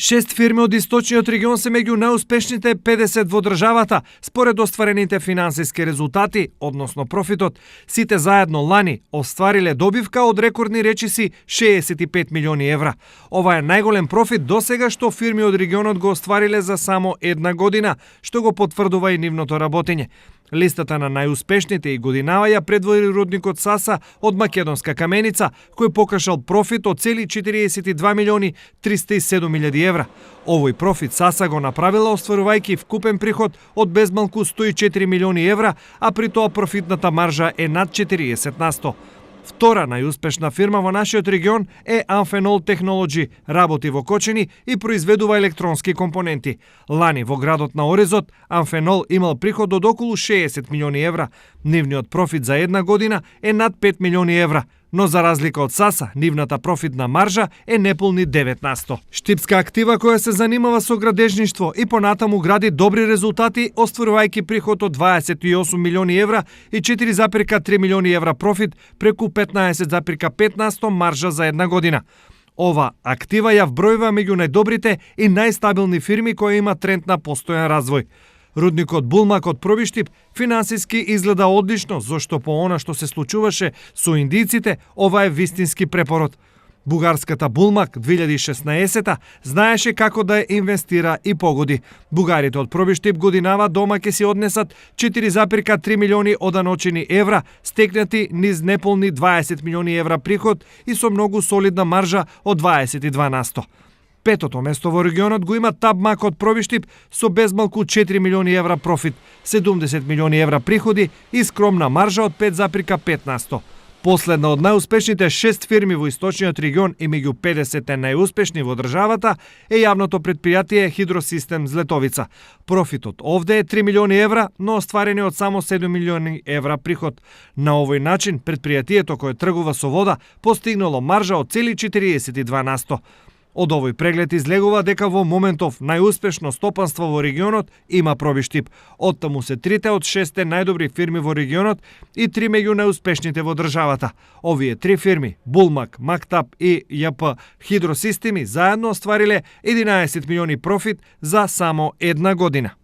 6 фирми од источниот регион се меѓу најуспешните 50 во државата, според остварените финансиски резултати, односно профитот. Сите заедно лани оствариле добивка од рекордни речиси 65 милиони евра. Ова е најголем профит досега што фирми од регионот го оствариле за само една година, што го потврдува и нивното работење. Листата на најуспешните и годинава ја предводи рудникот Саса од македонска каменица, кој покажал профит од цели 42 милиони 307 илјади евра. Овој профит Саса го направила остварувајќи вкупен приход од безмалку 104 милиони евра, а при тоа профитната маржа е над 40%. Втора најуспешна фирма во нашиот регион е Amphenol Technology, работи во Кочени и произведува електронски компоненти. Лани во градот на Оризот, Amphenol имал приход од околу 60 милиони евра. Нивниот профит за една година е над 5 милиони евра. Но за разлика од Саса, нивната профитна маржа е неполни 9%. Штипска актива која се занимава со градежништво и понатаму гради добри резултати, остварувајќи приход од 28 милиони евра и 4,3 милиони евра профит преку 15,15% маржа за една година. Ова актива ја вбројува меѓу најдобрите и најстабилни фирми кои има тренд на постојан развој. Рудникот Булмак од Пробиштип финансиски изгледа одлично, зашто по она што се случуваше со индиците, ова е вистински препород. Бугарската Булмак 2016 знаеше како да ја инвестира и погоди. Бугарите од Пробиштип годинава дома ќе си однесат 4,3 милиони оданочени евра, стекнати низ неполни 20 милиони евра приход и со многу солидна маржа од 22%. Петото место во регионот го има Табмак од Пробиштип со безмалку 4 милиони евра профит, 70 милиони евра приходи и скромна маржа од 5,5%. Последна од најуспешните 6 фирми во источниот регион и меѓу 50 најуспешни во државата е јавното претпријатие Хидросистем Злетовица. Профитот овде е 3 милиони евра, но остварени од само 7 милиони евра приход. На овој начин претпријатието кое тргува со вода постигнало маржа од цели 42%. Од овој преглед излегува дека во моментов најуспешно стопанство во регионот има Пробиштип. Оттаму се 3 од 6 најдобри фирми во регионот и 3 меѓу најуспешните во државата. Овие 3 фирми, Булмак, Мактап и ЈП Хидросистеми, заедно оствариле 11 милиони профит за само една година.